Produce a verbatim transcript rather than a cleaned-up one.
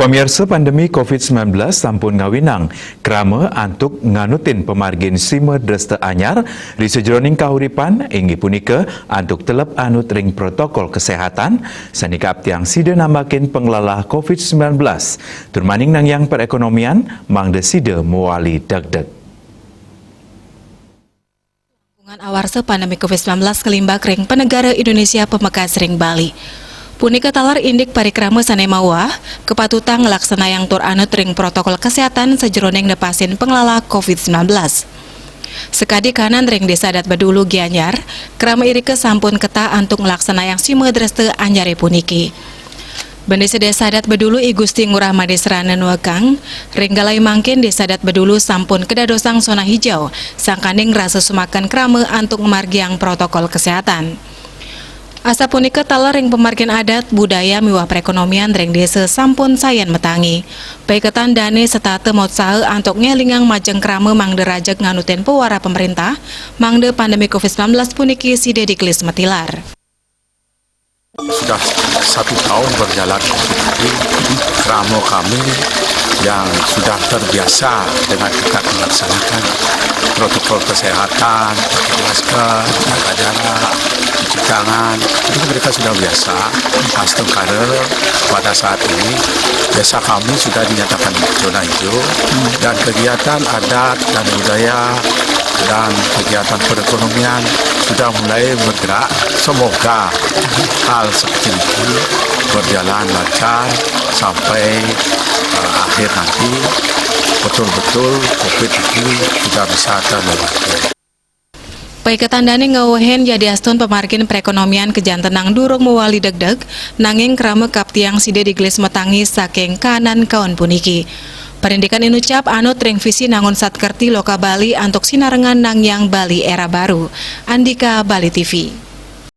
Pamiarsa, pandemi covid sembilan belas sampun ngawinang krama antuk nganutin pamargin sima dresta anyar ri sajeroning kahuripan, inggih punika antuk telep anut ring protokol kesehatan sane kaaptiang sida nambakin panglala covid sembilan belas, tur maning nangiang perekonomian mangda sida mawali degdeg. Lingkungan awarsa pandemi covid sembilan belas kalimbak ring panegara Indonesia pamekas ring Bali. Punika taler indik parikrama sane mawah, kapatutang nglaksanayang tur anut ring protokol kesehatan sajeroning nepasin panglala covid sembilan belas. Sakadi kahanan ring Desa Adat Bedulu Gianyar, krama irika sampun ketah antuk nglaksanayang sima dresta anyare puniki. Bendese Desa Adat Bedulu I Gusti Ngurah Madisrana nuekang, ring galai mangkin Desa Adat Bedulu sampun kadadosang zona hijau, sangkaning rasa sumaken krama antuk ngamargiang protokol kesehatan. Asapunika taler ring pamargin adat, budaya miwah perekonomian ring desa sampun sayan matangi. Paiketan dane setata mautsaha antuk ngelingang majeng krama mangda rajeg nganutin pawarah pemerintah, mangda pandemi covid sembilan belas puniki sida digelis matilar. Sudah satu tahun berjalan covid ini, krama kami yang sudah terbiasa dengan ketat melaksanakan protokol kesehatan, pakai masker, jaga jarak, cuci tangan, itu mereka sudah biasa. Astungkara pada saat ini, desa kami sudah dinyatakan zona hijau dan kegiatan adat dan budaya dan kegiatan perekonomian sudah mulai bergerak. Semoga hal seperti ini berjalan lancar sampai uh, akhir nanti, betul-betul covid ini sudah bisa terlewati. Paiketan dane ngawehin yadiastun pamargin perekonomian kajantenang durung mawali degdeg, nanging krama kaaptiang sida digelis matangi saking kahanan kaon puniki. Parindikan inucap anut ring visi nangun satkerti Loka Bali antuk sinarengan nangiang Bali era baru. Andika, Bali T V.